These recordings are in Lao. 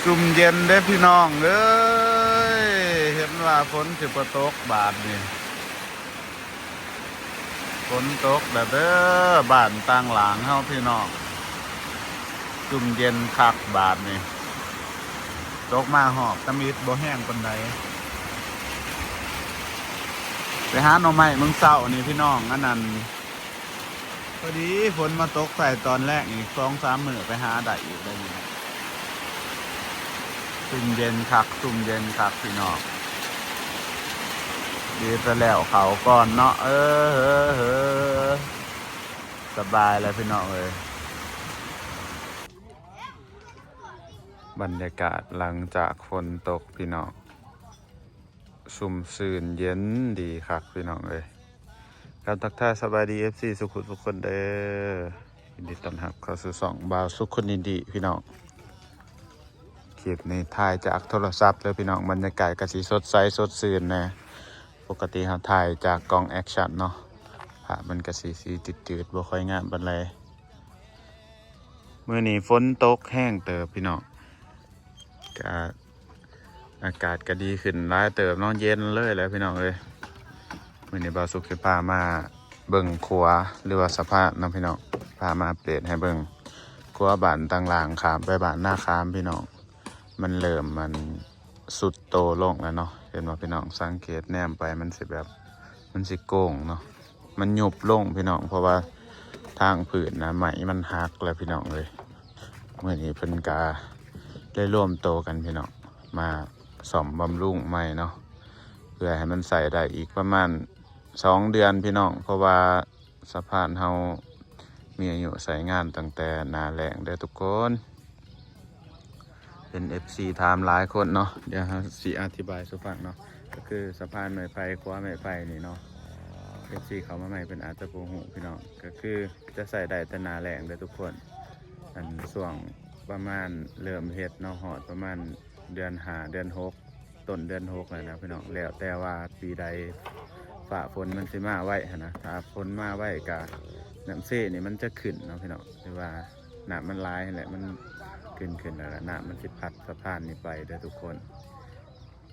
ຈຸ່ມເຢັນເດ້ພີ່ນ້ອງເອີຍ ເຫັນວ່າຝົນຊິບໍ່ຕົກບາດນີ້ ຝົນຕົກແລ້ວເດີ ບ້ານຕ່າງຫຼາງເຮົາພີ່ນ້ອງ ຈຸ່ມເຢັນຄັກບາດນີ້ ຕົກມາຮອບຕຳອິດບໍ່ແຮງປານໃດ ໄປຫາໜໍ່ໄມ້ມື້ເຊົ້ານີ້ພີ່ນ້ອງ ອັນນັ້ນ ພໍດີຝົນມາຕົກໃສ່ຕອນແລງອີກສອງສາມມື້ ໄປຫາໄດ້ອີກໄດ້ນີ້ນະ ຊຸ່ມເຢັນຄັກ ຊຸ່ມເຢັນຄັກພີ່ນ້ອງ ດີແຕ່ແລ້ວເຂົ້າກ່ອນເນາະ ເອີ ເອີ ເອີ ສະບາຍແລ້ວພີ່ນ້ອງເອີຍ ບັນຍາກາດຫຼັງຈາກຝົນຕົກພີ່ນ້ອງ ຊຸ່ມຊື່ນເຢັນດີຄັກພີ່ນ້ອງເອີຍ ກາບທັກທາຍສະບາຍດີ ເອັຟຊີ ສູ່ຜູ້ສູ່ຄົນເດີ ຍິນດີຕ້ອນຮັບເຂົ້າສູ່ຊ່ອງບ່າວສຸກຄົນອິນດີພີ່ນ້ອງ ຄລິບນີ້ຖ່າຍຈາກໂທລະສັບເດີພີ່ນ້ອງ ບັນຍາກາດກະຊິສົດໃສສົດຊື່ນແດ່ ປົກກະຕິເຮົາຖ່າຍຈາກກ້ອງແອັກຊັນເນາະ ພາບມັນກະຊິ ຊິຈືດໆ ບໍ່ຄ່ອຍງາມປານໃດ ມື້ນີ້ຝົນຕົກແຮງເຕີບພີ່ນ້ອງ ກະ ອາກາດກະດີຂຶ້ນຫຼາຍເຕີບເນາະ ເຢັນເລີຍແຫຼະພີ່ນ້ອງເອີຍ ມື້ນີ້ບ່າວສຸກຊິພາມາເບິ່ງຂົວ ຫຼືວ່າສະພານເນາະພີ່ນ້ອງ ພາມາອັບເດດໃຫ້ເບິ່ງ ຂົວບ້ານຕ່າງຫຼາງ ຂ້າມໄປບ້ານນາຄາມພີ່ນ້ອງ ມັນເລີ່ມ ມັນ ຊຸດໂຕລົງແລ້ວເນາະ ເຫັນບໍ່ພີ່ນ້ອງ ສັງເກດແນມໄປ ມັນຊິແບບ ມັນຊິໂກ່ງເນາະ ມັນຍຸບລົງພີ່ນ້ອງ ເພາະວ່າທາງພື້ນນະ ໄມ້ມັນຫັກແລ້ວພີ່ນ້ອງເອີຍ ມື້ນີ້ເພິ່ນກະໄດ້ລວມໂຕກັນພີ່ນ້ອງ ມາສ້ອມບຳລຸງໃໝ່ເນາະ ເພື່ອໃຫ້ມັນໃຊ້ໄດ້ອີກປະມານສອງເດືອນພີ່ນ້ອງ ເພາະວ່າ ສະພານເຮົາມີອາຍຸໃຊ້ງານຕັ້ງແຕ່ໜ້າແລ້ງເດີທຸກຄົນ ເປັນເອັຟຊີຖາມຫຼາຍຄົນເນາະ ດຽວເຮົາຊິອະທິບາຍສູ່ຟັງເນາະ ກະຄືສະພານໄມ້ໄຜ່ ຂົວໄມ້ໄຜ່ນີ້ເນາະ ເອັຟຊີເຂົ້າມາໃໝ່ເພິ່ນອາດຈະບໍ່ຮູ້ພີ່ນ້ອງ ກະຄືຈະໃຊ້ໄດ້ແຕ່ໜ້າແລ້ງເດີທຸກຄົນ ອັນຊ່ວງປະມານເລີ່ມເຮັດເນາະ ຮອດປະມານເດືອນຫ້າ ເດືອນຫົກ ຕົ້ນເດືອນຫົກແລ້ວນະພີ່ນ້ອງ ແລ້ວແຕ່ວ່າປີໃດຟ້າຝົນມັນຊິມາໄວຫັ້ນນະ ຖ້າຝົນມາໄວກະ ນ້ຳເຊນີ້ມັນຈະຂຶ້ນເນາະພີ່ນ້ອງ ຫຼືວ່ານ້ຳມັນຫຼາຍຫັ້ນແຫຼະ ມັນຂຶ້ນຂຶ້ນແລ້ວກະນ້ຳມັນຊິພັດສະພານນີ້ໄປເດີທຸກຄົນ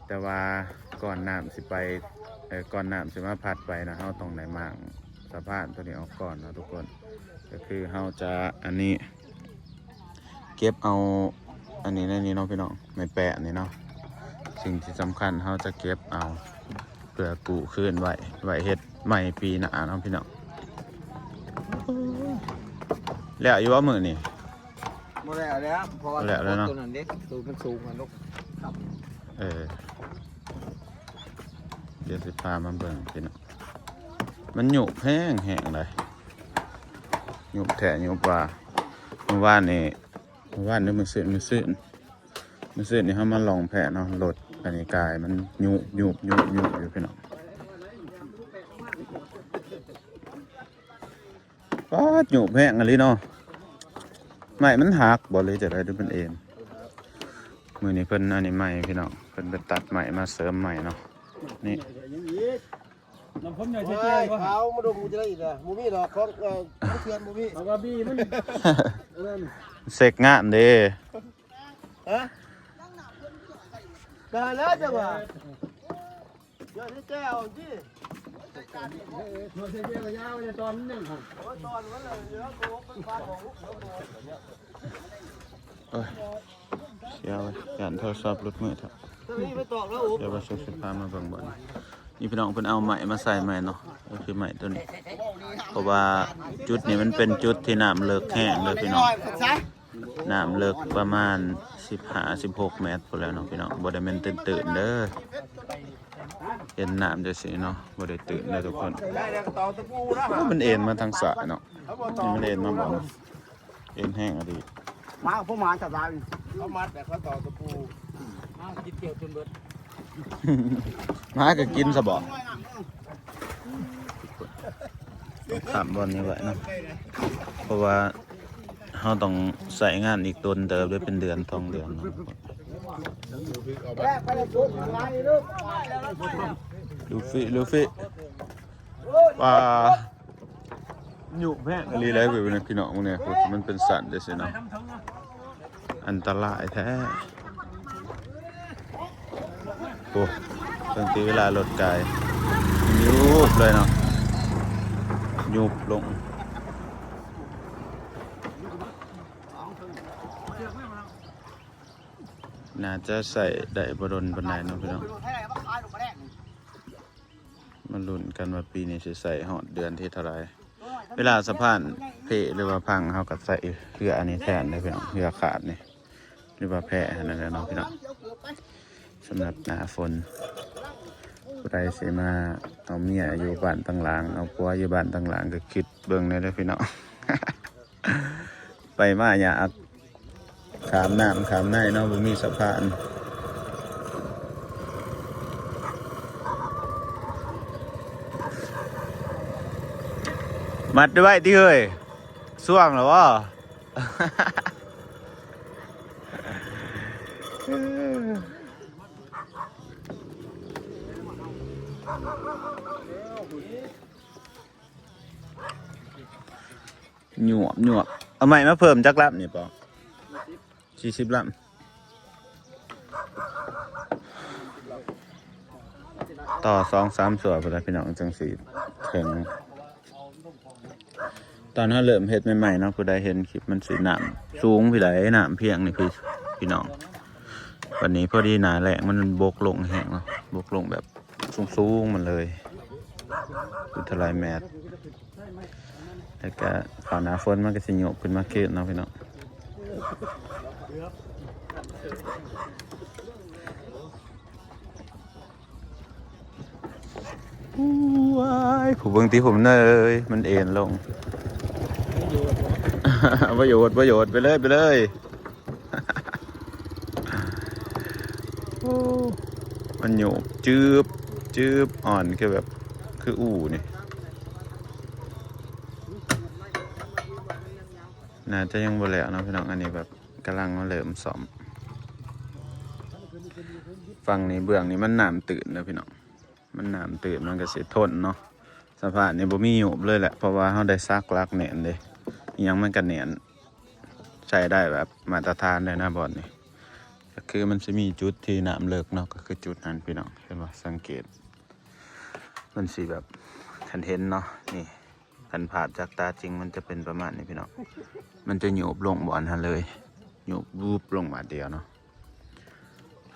ແຕ່ວ່າກ່ອນນ້ຳຊິໄປ ເອີ ກ່ອນນ້ຳຊິມາພັດໄປນະ ເຮົາຕ້ອງໄດ້ມ້າງສະພານໂຕນີ້ອອກກ່ອນເນາະທຸກຄົນ ກະຄືເຮົາຈະອັນນີ້ ເກັບເອົາອັນນີ້ໃນນີ້ເນາະພີ່ນ້ອງ ໄມ້ແປ້ນນີ້ເນາະ ສິ່ງທີ່ສຳຄັນເຮົາຈະເກັບເອົາ ເພື່ອກູ້ຄືນໄວ້ ໄວ້ເຮັດໃໝ່ປີໜ້າເນາະພີ່ນ້ອງ ແລ້ວຢູ່ບໍ່ມື້ນີ້ ບໍ່ແລ້ວແລ້ວ ເພາະວ່າ ແລ້ວແລ້ວເນາະ ໂຕນັ້ນເດ້ ໂຕມັນສູງຫັ້ນລູກ ເອີ ດຽວຊິພາມາເບິ່ງພີ່ນ້ອງ ມັນຍຸບແຮງແຮງໃດ ຍຸບແທ້ຍຸບວ່າ ມື້ວານນີ້ ມື້ວານນີ້ມື້ຊືນ ມື້ຊືນ ມື້ຊືນນີ້ເຮົາມາລ່ອງແພເນາະ ລົດອັນນີ້ກາຍມັນຍຸບ ຍຸບ ຍຸບ ຍຸບຢູ່ພີ່ນ້ອງ ປາດ ຍຸບແຮງອີ່ຫຼີເນາະ ໄມ້ມັນຫັກບໍ່ ຫຼືຈັ່ງໃດ ຫຼືມັນເອນ ມື້ນີ້ເພິ່ນອັນນີ້ໃໝ່ພີ່ນ້ອງ ເພິ່ນໄປຕັດໄມ້ມາເສີມໃໝ່ເນາະ ນີ້ ນ້ຳພົມໃຫຍ່ໃສ່ແກ້ວຢູ່ບໍ່ ຂາວມາດົມຢູ່ໃດອີກລະ ບໍ່ມີດອກ ຂອງ ເອີ ຂອງເຖື່ອນບໍ່ມີ ເອົາກະບີມັນ ອັນນັ້ນ ເຊັກງາມເດ້ ຮະ ກະແລ້ວຈັ່ງວ່າ ເຈົ້າໃສ່ແກ້ວຕິ ເນາະ ໃສ່ແກ້ວກະຢາໄວ້ແຕ່ຕອນມັນຍັງຫັ້ນ ໂອ້ຍ ຕອນມັນລະເຫຼືອໂຕມັນຟາດອອກລູກ ໂອ້ຍ ເສຍເວີຍ ຢ້ານໂທລະສັບຫຼຸດມືເຖາະ ໂຕນີ້ໄປຕອກແລ້ວ ໂອ້ ດຽວວ່າຊິພາມາເບິ່ງບ່ອນນີ້ ພີ່ນ້ອງເພິ່ນເອົາໄມ້ມາໃສ່ໃໝ່ເນາະ ກໍຄືໄມ້ໂຕນີ້ ເພາະວ່າຈຸດນີ້ມັນເປັນຈຸດທີ່ນ້ຳເລິກແຮງເດີພີ່ນ້ອງ ນ້ຳເລິກປະມານສິບຫ້າ ສິບຫົກແມັດພຸ້ນແຫຼະເນາະພີ່ນ້ອງ ບໍ່ໄດ້ແມ່ນຕື້ນໆເດີ ເຫັນນ້ຳຈັ່ງຊີ້ເນາະ ບໍ່ໄດ້ຕື້ນເດີທຸກຄົນ ໂອ້ ມັນເອນມາທາງຊ້າຍເນາະ ນີ້ມັນເອນມາບໍ່ເນາະ ເອັນແຮງອີ່ຫຼີ ມາຜູ້ມາສະບາຍ ເຂົາມັດແລ້ວເຂົາຕອກຕະປູ ມາກິນແກ້ວຈົນເບິດ ໝາກະກິນຊະບໍ ຂ້າມບ່ອນນີ້ໄວ້ເນາະ ເພາະວ່າເຮົາຕ້ອງໃຊ້ງານອີກດົນເຕີບເດີ ເປັນເດືອນສອງເດືອນເນາະ ລູຟີ້ ລູຟີ້ ວ່າ ຍຸບແຮງອີ່ຫຼີເລີຍພີ່ນ້ອງ ເບິ່ງແດ່ ມັນເປັນສັນຈັ່ງຊີ້ເນາະ ອັນຕະລາຍແທ້ ໂອ້ ເບິ່ງຕິເວລາລົດກາຍ ຍຸບເລີຍເນາະ ຍຸບລົງ. ໜ້າຈະໃຊ້ໄດ້ບໍ່ດົນປານໃດເນາະພີ່ນ້ອງ. ມາລຸ້ນກັນວ່າປີນີ້ຊິໃຊ້ຮອດເດືອນທີເທົ່າໃດ. ເວລາສະພານເພ ຫຼືວ່າພັງ ເຮົາກໍໃຊ້ເຮືອອັນນີ້ແທນເດ້ພີ່ນ້ອງ, ເຮືອຂາດນີ້ ຫຼືວ່າແພຫັ້ນນັ້ນແຫຼະເນາະພີ່ນ້ອງ. ສຳລັບໜ້າຝົນ ຜູ້ໃດຊິມາເອົາເມຍຢູ່ບ້ານຕ່າງຫຼັງ ເອົາຜົວຢູ່ບ້ານຕ່າງຫຼັງ ກໍຄິດເບິ່ງແດ່ເດີພີ່ນ້ອງ. ໄປມາຍາກ ຂ້າມນ້ຳຂ້າມໃນເນາະ ບໍ່ມີສະພານ. ມັດໄວ້ຕິເຮີ້ຍ ຊ່ວງແລ້ວບໍ່? ຍວບໆ ເອົາໄມ້ມາເພີ່ມຈັກລຳນີ້ປອ? ສີ່ສິບລຳ ຕໍ່ສອງສາມຊົ່ວພຸ້ນລະພີ່ນ້ອງ ຈັ່ງຊິເຖິງ. ຕອນເຮົາເລີ່ມເຮັດໃໝ່ໆເນາະ ຜູ້ໃດເຫັນຄລິບ ມັນຊິນ້ຳສູງພີ້ໃດ ນ້ຳພຽງນີ້ພີ້ ພີ່ນ້ອງ. ບັດນີ້ພໍດີໜ້າແລ້ງ ມັນບົກລົງແຮງເນາະ ບົກລົງແບບສູງໆ ມັນເລີຍ ຢູ່ເທົ່າໃດແມັດ. ແລ້ວກະເຂົ້າໜ້າຝົນ ມັນກໍຊິໂຍກຂຶ້ນມາຄືນເນາະພີ່ນ້ອງ. ວ້າຍ ຜູ້ເບິ່ງຕິພຸ້ນເອີຍ ມັນເອນລົງ. ປະໂຫຍດ ປະໂຫຍດ ໄປເລີຍ ໄປເລີຍ. ໂອ້ ມັນໂຍກຈືບ ຈືບ ອ່ອນ ຄືແບບ ຄືອູ່ນີ້. ໜ້າຈະຍັງບໍ່ແລ້ວເນາະພີ່ນ້ອງ ອັນນີ້ແບບກຳລັງມາເລີ່ມສ້ອມ. ຝັ່ງນີ້ ເບື້ອງນີ້ມັນນ້ຳຕື້ນເດີພີ່ນ້ອງ ມັນນ້ຳຕື້ນ ມັນກໍຊິທົນເນາະ. ສະພານນີ້ບໍ່ມີໂຍບເລີຍແຫຼະ ເພາະວ່າເຮົາໄດ້ສັກຫຼັກແໜ້ນເດ້ ອີ່ຫຍັງມັນກໍແໜ້ນ ໃຊ້ໄດ້ແບບມາດຕະຖານເລີຍນະບ່ອນນີ້. ກໍຄືມັນຊິມີຈຸດທີ່ນ້ຳເລິກເນາະ ກໍຄືຈຸດນັ້ນພີ່ນ້ອງ ເຫັນບໍ່? ສັງເກດ ມັນຊິແບບ ຄັນເຫັນເນາະ ນີ້ ຄັນພາບຈາກຕາຈິງມັນຈະເປັນປະມານນີ້ພີ່ນ້ອງ ມັນຈະໂຍບລົງບ່ອນຫັ້ນເລີຍ ໂຍບວືບລົງບາດດຽວເນາະ.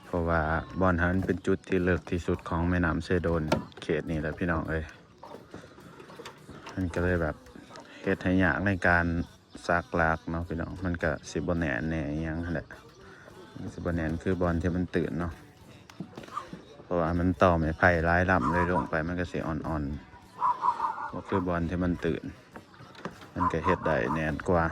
ເພາະວ່າບ່ອນຫັ້ນເປັນຈຸດທີ່ເລິກທີ່ສຸດຂອງແມ່ນ້ຳເຊໂດນ ເຂດນີ້ແຫຼະພີ່ນ້ອງເອີຍ. ມັນກໍເລີຍແບບເຮັດໃຫ້ຍາກໃນການສັກຫຼັກເນາະພີ່ນ້ອງ ມັນກໍຊິບໍ່ແໜ້ນແນ່ອີ່ຫຍັງຫັ້ນແຫຼະ ມັນຊິບໍ່ແໜ້ນຄືບ່ອນທີ່ມັນຕື້ນເນາະ. ເພາະວ່າມັນຕໍ່ໄມ້ໄຜ່ຫຼາຍລຳເລີຍ ລົງໄປມັນກໍຊິອ່ອນໆ ບໍ່ຄືບ່ອນທີ່ມັນຕື້ນ ມັນກໍເຮັດໄດ້ແໜ້ນກວ່າ.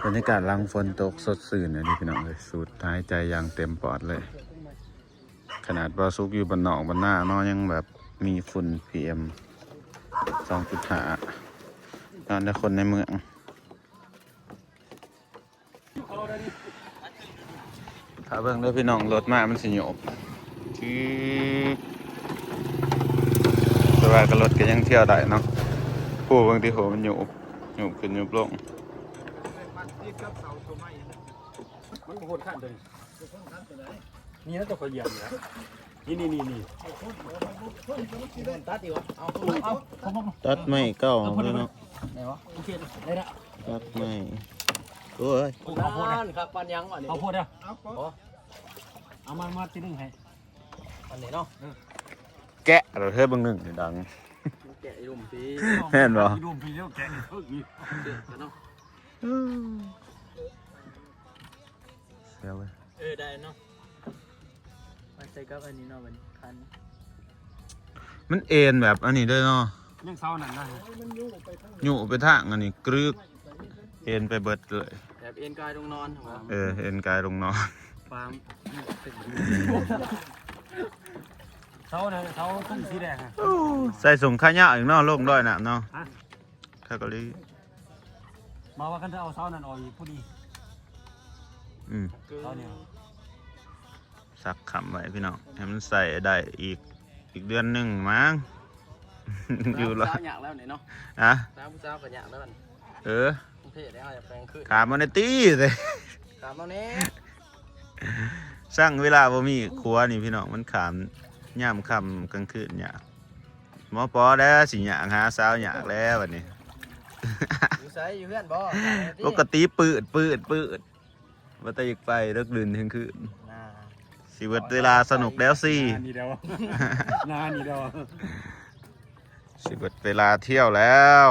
ບັນຍາກາດຫຼັງຝົນຕົກສົດຊື່ນເລີຍພີ່ນ້ອງເອີຍ ສູດຫາຍໃຈຢ່າງເຕັມປອດເລີຍ. ຂະໜາດບ່າວສຸກຢູ່ບ້ານນອກບ້ານນາເນາະ ຍັງແບບມີຝຸ່ນ ພີເອັມ ສອງຈຸດຫ້າ ຍ້ອນແຕ່ຄົນໃນເມືອງ. ຖ້າເບິ່ງເດີພີ່ນ້ອງ ລົດມາມັນຊິໂຍກ ຈຶບ ແຕ່ວ່າກໍລົດກໍຍັງທຽວໄດ້ເນາະ. ໂອ້ ເບິ່ງຕິ ໂຫ ມັນໂຍກ ໂຍກຂຶ້ນໂຍກລົງ. ມັນບໍ່ໂຫດຂັ້ນຕົວນີ້ ນີ້ນະ ຕົວຂ້ອຍຢຽບນີ້ນະ ນີ້ໆໆ ຕັດອີກວະ ເອົາ ເອົາ ຕັດໄມ້ເກົ່າເນາະ ໄດ້ວະ ໂອເຄ ໄດ້ລະ ຕັດໄມ້ ໂອ້ຍ ເອົາໂພດນະ ຄັກປານຫຍັງວະນີ້ ເອົາໂພດເດີ ເອົາມາ ມາທີໜຶ່ງໃຫ້ ອັນນີ້ເນາະ ເອີ ແກະເດີເຮີ້ຍ ເບິ່ງໜຶ່ງນີ້ດັງ ແກະອີ່ລຸມພີ້ ແມ່ນບໍ່ ອີ່ລຸມພີ້ ແລ້ວແກະອີ່ເພິກນີ້ ເນາະ ເອີ ເຊວເວີຍ ເອີ ໄດ້ເນາະ ມາໃສ່ກັບອັນນີ້ເນາະ ບັດນີ້ຄັນ ມັນເອນແບບອັນນີ້ເດ້ເນາະ ຍັງເຊົານັ້ນນະ ໂຍກໄປທາງອັນນີ້ ກຣຶກ ເອນໄປເບິດເລີຍ ແບບເອນກາຍລົງນອນ ເອີ ເອນກາຍລົງນອນ ປາມ ເຊົານະ ເຊົາຂຶ້ນສີແດງ ໂອ້ ໃສ່ສົ້ງຂາຍາວອີກເນາະ ລົງດອຍນ້ຳເນາະ ຮະ ຄັກອີ່ຫຼີ ມາວ່າຄັນເອົາເສົານັ້ນອອກອີກພໍດີ ອືມ ເສົານີ້ ສັກຄ້ຳໄວ້ພີ່ນ້ອງ ໃຫ້ມັນໃຊ້ໄດ້ອີກ ອີກເດືອນໜຶ່ງມັ້ງ ຢູ່ລະ ສາວຍາກແລ້ວນີ້ເນາະ ຮະ ສາວຜູ້ສາວກໍຍາກແລ້ວ ເອີ ກຸງເທບແລ້ວ ຢາກແປງຄືນ ຂາມເອົາແດ່ຕິ ຂາມເອົາແດ່ ຊ່າງເວລາບໍ່ມີຄົວນີ້ພີ່ນ້ອງ ມັນຂ້າມຍາມຄ່ຳກາງຄືນຍາກ. ໝໍປໍແລ້ວ ຊິຍາກຫາສາວຍາກແລ້ວບັດນີ້. ຢູ່ໃສ? ຢູ່ເຮືອນບໍ່? ປົກກະຕິ ປືດ ປືດ ປືດ ວ່າແຕ່ຢາກໄປເລິກດື່ນທ່ຽງຄືນ. ອ່າ ຊິເບິດເວລາສະໜຸກແລ້ວຊິ. ນານີ້ດອກ ນານີ້ດອກ ຊິເບິດເວລາທ່ຽວແລ້ວ.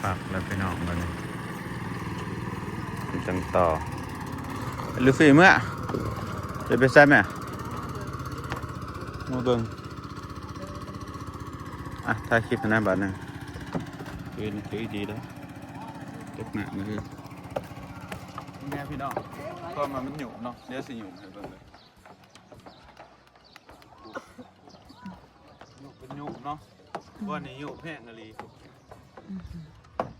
ພັກແລ້ວພີ່ນ້ອງ ບັດນີ້ ຈັ່ງຕໍ່. ລູຟີເມືອ ຈະໄປໃສແມ່? ມາເບິ່ງ. ອ່ະ ຖ່າຍຄລິບໃຫ້ນະບາດໜຶ່ງ. ຄືນີ້ຄືດີເດ້ ຕົກນ້ຳຄື ນີ້ພີ່ນ້ອງ ຄວາມວ່າມັນຫຍຸ້ງເນາະ. ດຽວຊິຫຍຸ້ງໃຫ້ເບິ່ງເລີຍ. ຫຍຸ້ງເປັນຫຍຸ້ງເນາະ ບ່ອນນີ້ຫຍຸ້ງແຮງອີ່ຫຼີ.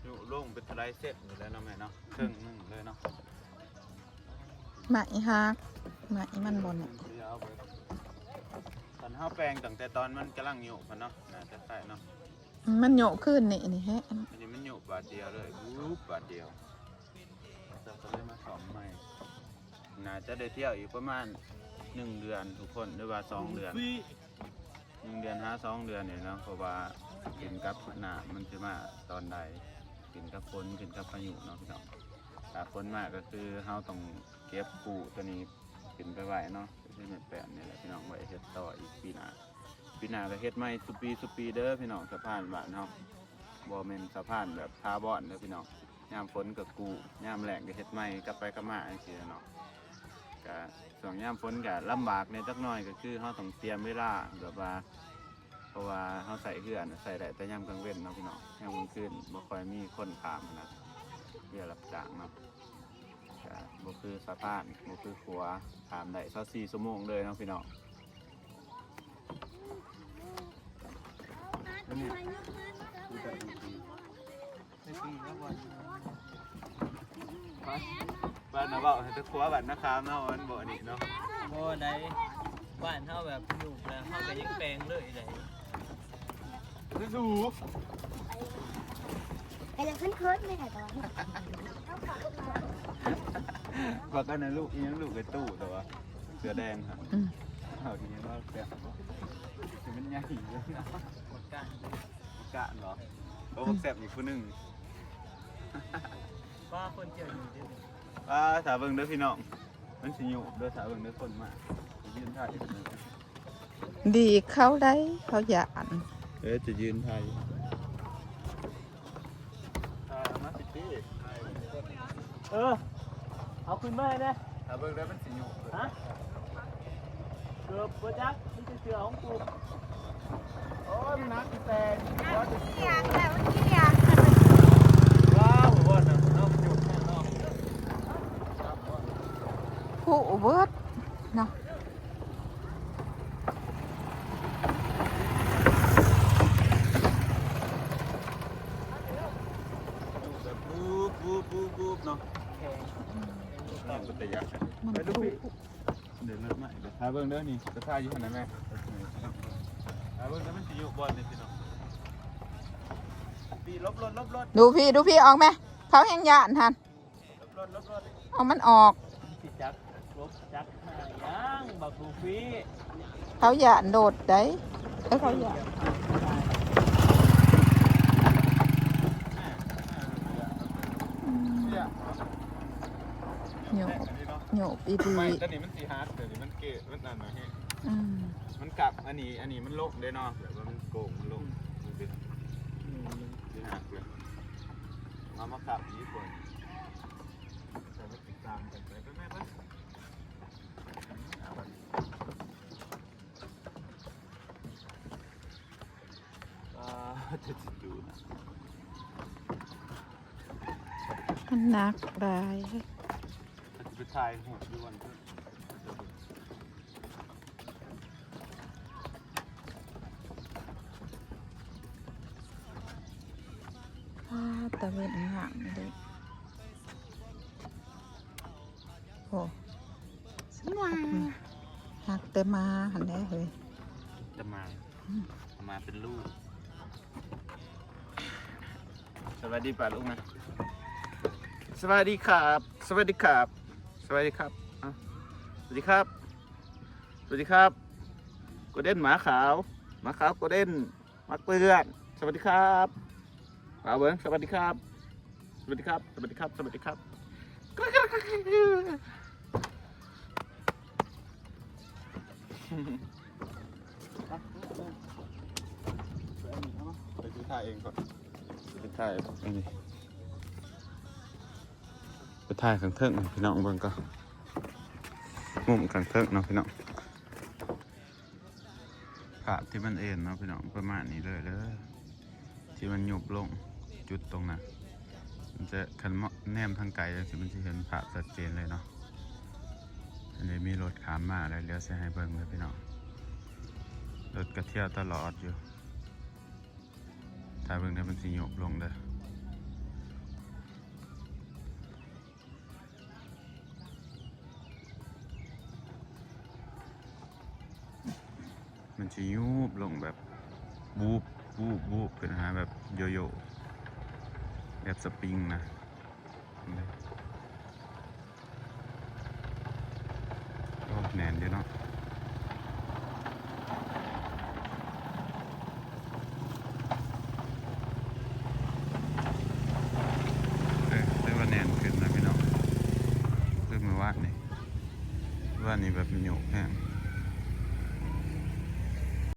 ຫຍຸ້ງລົງເປັນເທົ່າໃດເຊັນນີ້ແຫຼະເນາະແມ່ເນາະ ເຄິ່ງໜຶ່ງເລີຍເນາະ. ໄມ້ຫັກ ໄມ້ມັນບໍ່ແໜ້ນ. ຄັນເຮົາແປງຕັ້ງແຕ່ຕອນມັນກຳລັງຫຍຸ້ງພຸ້ນເນາະ ໜ້າຈະໃຊ້ເນາະ. ມັນໂຍະຄືນນີ້ ນີ້ແຮະ ອັນນີ້ມັນໂຍະບາດດຽວເລີຍ ບາດດຽວ. ເຮົາກໍເລີຍມາສ້ອມໃໝ່. ໜ້າຈະໄດ້ທ່ຽວອີກປະມານໜຶ່ງເດືອນທຸກຄົນ ຫຼືວ່າສອງເດືອນ ໜຶ່ງເດືອນຫາສອງເດືອນນີ້ເນາະ ເພາະວ່າຂຶ້ນກັບນ້ຳມັນຊິມາຕອນໃດ ຂຶ້ນກັບຝົນ ຂຶ້ນກັບພາຍຸເນາະພີ່ນ້ອງ. ຖ້າຝົນມາກໍຄືເຮົາຕ້ອງເກັບກູ້ຕົວນີ້ຂຶ້ນໄປໄວ້ເນາະ ຄືແມ່ນແປ້ນນີ້ແຫຼະພີ່ນ້ອງ ໄວ້ເຮັດຕໍ່ອີກປີໜ້າ. ປີໜ້າກໍເຮັດໃໝ່ສູ່ປີສູ່ປີເດີພີ່ນ້ອງ. ສະພານບ້ານເຮົາ ບໍ່ແມ່ນສະພານແບບຖາວອນເດີພີ່ນ້ອງ ຍາມຝົນກໍກູ້ ຍາມແລ້ງກໍເຮັດໃໝ່ ກັບໄປກັບມາຈັ່ງຊີ້ແຫຼະເນາະ. ກະຊ່ວງຍາມຝົນກະລຳບາກແດ່ຈັກໜ້ອຍ ກໍຄືເຮົາຕ້ອງຕຽມເວລາແບບວ່າ ເພາະວ່າເຮົາໃຊ້ເຮືອນໃຊ້ໄດ້ແຕ່ຍາມກາງເວັນເນາະພີ່ນ້ອງ ຍາມກາງຄືນບໍ່ຄ່ອຍມີຄົນຂ້າມນະ ເຮືອຮັບຈ້າງເນາະ. ກະບໍ່ຄືສະພານ ບໍ່ຄືຂົວ ຂ້າມໄດ້ຊາວສີ່ຊົ່ວໂມງເລີຍເນາະພີ່ນ້ອງ. ບ້ານນະເວົ້າໃຫ້ແຕ່ຂົວ ບ້ານນາຄາມເນາະ ມັນບໍ່ນີ້ເນາະ. ບໍ່ໄດ້ ບ້ານເຮົາແບບຢູ່ແລ້ວ ເຮົາກໍຍັງແປງເລີຍໄດ້. ກໍຍັງເຂີນໆແມ່ຕອນ ວ່າກັນນະ ລູກອີ່ຫຍັງ ລູກໄອ້ຕູ້ ແຕ່ວ່າເສືອແດງຫັ້ນ ອືມ ເອົາອີ່ຫຍັງວ່າແຊບ ມັນໃຫຍ່ຢູ່ ປະກາດ ປະກາດເນາະ. ໂອ້ ບັກແຊບອີກຜູ້ໜຶ່ງ ວ່າຄົນຈຽວຢູ່ເດ້. ອ່າ ຖ້າເບິ່ງເດີພີ່ນ້ອງ ມັນຊິຫຍຸ້ງເດີ ຖ້າເບິ່ງເດີ ຄົນມາ ຢືນຖ່າຍຢູ່ ດີເຂົາໄດ໋ ເຂົາຢ້ານ. ເອີ ຈະຢືນຖ່າຍ ເອີ ເອົາຂຶ້ນມາໃຫ້ແດ່ ຖ້າເບິ່ງເດີ ມັນຊິຫຍຸ້ງ. ຮະ? ເກີບບໍ່ຈັກ ມີແຕ່ເສື້ອຂອງກູ. ໂອ້ຍ ມັນໜັກແຕ່ ມັນກຽກແລ້ວ ມັນກຽກ. ວ້າວ ບໍ່ນະ ເນາະ ມັນຫຍຸ້ງແທ້ເນາະ. ຜູ້ເບິດເນາະ ແບບ ບູບ ບູບ ບູບ ບູບ ເນາະ. ແຂງ ແຂງ ມັນເປັນຕາຢ້ານ ມັນ ໄປດູພີ່ ເດີນລົດມາອີກແລ້ວ ຖ້າເບິ່ງເດີ ນີ້ ສະພາບຢູ່ຫັ້ນນະແມ່ ຖ້າເບິ່ງເດີ ມັນຊິຢູ່ບ່ອນນີ້ພີ່ນ້ອງ. ພີ່ ຫຼົບລົດ ຫຼົບລົດ ດູພີ່ ດູພີ່ ອອກແມ່ ເຂົາແຮ່ງຢ້ານຫັ້ນ. ເອົາມັນອອກ ຊິຈັກຫຼົບຈັກຫາຫຍັງບັກລູຟີ້. ເຂົາຢ້ານໂດດໄດ໋ ເອີ ເຂົາຢ້ານ ອືມ ໂຍກ ໂຍກອີ່ຫຼີ. ໄມ້ຕົວນີ້ມັນຊິຫັກ ຕົວນີ້ມັນເກະ ມັນອັນນັ້ນແຮງ. ອືມ ມັນກັບ ອັນນີ້ ອັນນີ້ມັນລົງເດ້ເນາະ ແບບວ່າມັນໂກງ ມັນລົງ ມັນຊິ ອືມ ຊິຫັກເລີຍ. ເອົາມາຂັບອີກກ່ອນ ແຕ່ມັນຕິດຕາມກັນໄປ ໄປແມ່ເພິ່ນ ອ່າ ຈະຊິຈູນ ມັນໜັກຫຼາຍ ຈະໄປຖ່າຍຮູບຢູ່ວັນເພິ່ນ. ອ້າ ຕາເວັນງາມເດ້. ໂອ້ ມັນວ່າ ອືມ ຮັກແຕ່ໝາຫັ້ນແຫຼະເຮີ້ຍ ແຕ່ໝາ ອືມ ໝາເປັນລູກ. ສະ สวัสดีป้าลุงนะ สวัสดีครับ สวัสดีครับ สวัสดีครับ อ้าว สวัสดีครับ สวัสดีครับ โกลเด้นหมาขาว หมาขาวโกลเด้น มาเปื้อน สวัสดีครับ เอาเบิ่ง สวัสดีครับ สวัสดีครับ สวัสดีครับ สวัสดีครับ ไปถ่ายเองก่อน ไปถ่ายอันนี้ ไปถ่ายข้างเทิงให้พี่น้องเบิ่งก่อน มุมข้างเทิงเนาะพี่น้อง ภาพที่มันเอ็นเนาะพี่น้อง ประมาณนี้เลยเด้อ ที่มันยุบลง จุดตรงนั้น มันจะ คันแนมทางไกลจังซี้ มันสิเห็นภาพชัดเจนเลยเนาะ อันนี้มีรถข้ามมาแล้ว เดี๋ยวสิให้เบิ่งเลยพี่น้อง รถกะเที่ยวตลอดอยู่ ถ้าเบิ่งได้มันสิยุบลงเด้อ มันสิยุบลงแบบ บูบ บูบ บูบ ขึ้นหาแบบโยโย่ แบบสปริงนะ โอ้ แน่นอยู่เนาะ เออ ถือว่าแน่นขึ้นนะพี่น้อง คือมื้อวานนี่ มื้อวานนี่แบบมันโยกแฮง